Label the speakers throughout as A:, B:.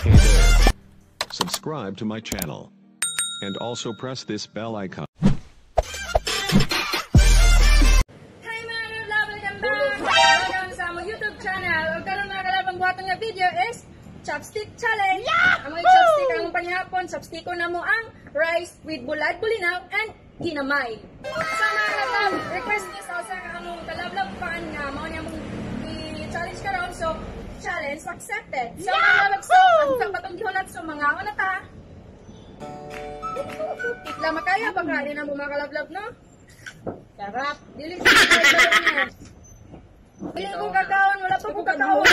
A: Hey there. Subscribe to my channel. And also press this bell icon.
B: Hi mga kalab, welcome back! Welcome sa among YouTube channel. Ug karon mga kalab, ang buhaton nga video is Chopstick Challenge. Ang mga chopstick ang among panghapon, chopstick ko na mo ang rice with bulad, bulinaw, and ginamay. So mga kalab, request ni sa usa ka among kalablab fan nga mao niya among i-challenge karon. So challenge accepted. So mga kalab, so ang sa patong gihulat, so mga una ta. Tikla makaya pagkain na mo mga kalablab, no?
C: Sarap.
B: Dili sa kakaon. Dili ko kakaon, wala pa ko kakaon.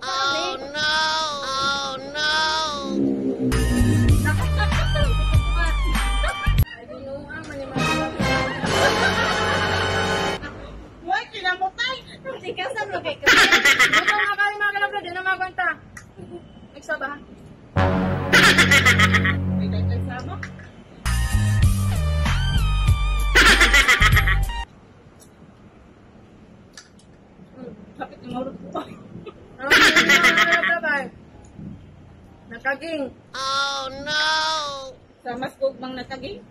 D: Oh no! Oh no!
B: Ay, binuang man yung mga kalablab.
C: Why kinamutay? Tikasan mo kay ka.
B: Buto nga kayo mga kalablab, di na magwanta. Nagsaba.
C: May dagdag sama. Kapit ng urot ko.
B: Ang mga kalablab ay nakaging.
D: Oh no!
C: Sa mas gugmang nakaging.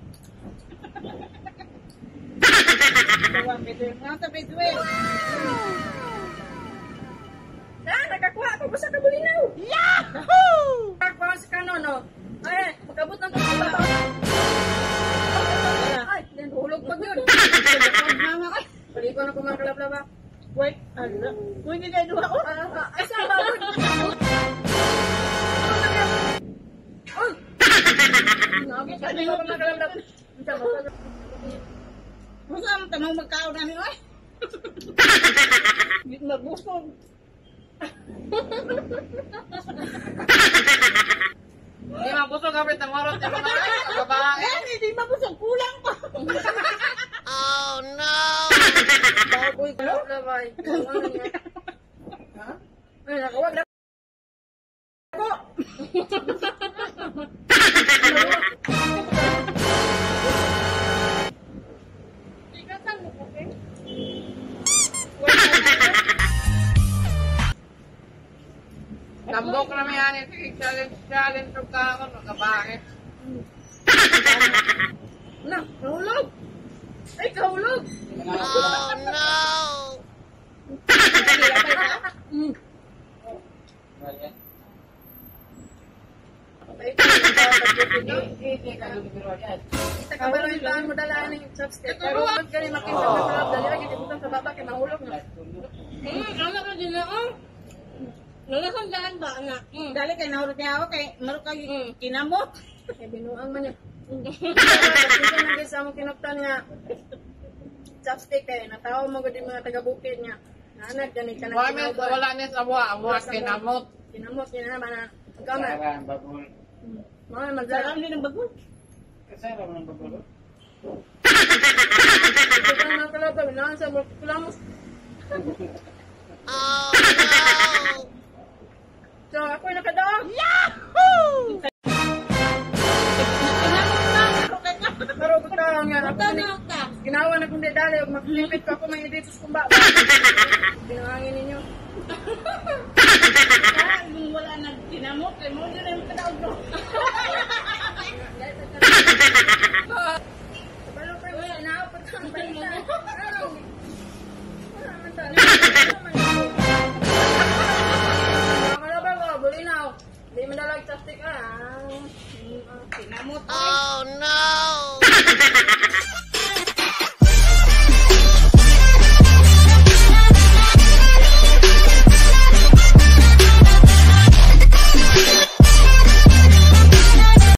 C: Dawang bedwe. Nga sa bedwe.
B: Ah, nakakuha ako basta kabulinaw.
D: Yahoo!
B: Nakakuha sa kanon, no? Ay, magkabot ng tuba. Ay, then hulog pag yun.
C: Mama ay.
B: Balik ko na kung mga kalablab ah.
C: Wait, ano? Uy, hindi na duha ko.
B: Ay, sa babon. Ay! Nabot ka na mga kalablab.
C: Masa ang tanong magkaon namin, oy? Hindi mabusog.
E: Hindi mabusog kapit ang orot yung mga babae.
C: Eh, hindi mabusog. Kulang pa.
D: Oh no!
B: Baboy, kalablab ay. Ano niya? Ha? Ay, nakawag na ako.
C: Tikasan mo ko, eh.
E: Tambok na may ani. Sige, challenge, challenge yung kaon, mga babae.
B: Na, kahulog. Ay, kahulog.
D: Oh no!
B: Kita ka ba rin mo dala ng chopstick? Pero wag ka rin makita sa kalab. Dali lagi dito sa baba kay mahulog na.
C: Ano ko din ako? Nalasandaan ba na? Dali kay nahurot niya ako kay marok kay kinamot.
B: Kay binuang man yun. Kasi nang sa among kinuktan nga chopstick kay natawo mo gud yung mga taga-bukid nga. Nanag gani ka
E: Wala niya, wala niya sa buwa. Ang buwa kinamot.
B: Kinamot niya na naman na. Pagkama. Mga magdala.
C: Sarap din ng bagol.
B: Ito ka mga kalabag. Binuang sa kulamos.
D: Oh no!
B: So ako ay nakadaog.
D: Yahoo!
C: Kinamot na. Marok kay ka.
B: Pero butang nga. Ako ni
C: Tanong ka.
B: ginawa na kong dali. Maklipit ko ako may dito sa kumba. Binuangin ninyo.
C: Ah, nung wala na kinamot kay mo din ang kadaog no.
B: Kabalo kayo sa inaapot ang balita. Araw. Wala man ta. Mga kalabag, oh, bulinaw. Di man dalag chopstick, ah.
C: Kinamot.
D: Oh no!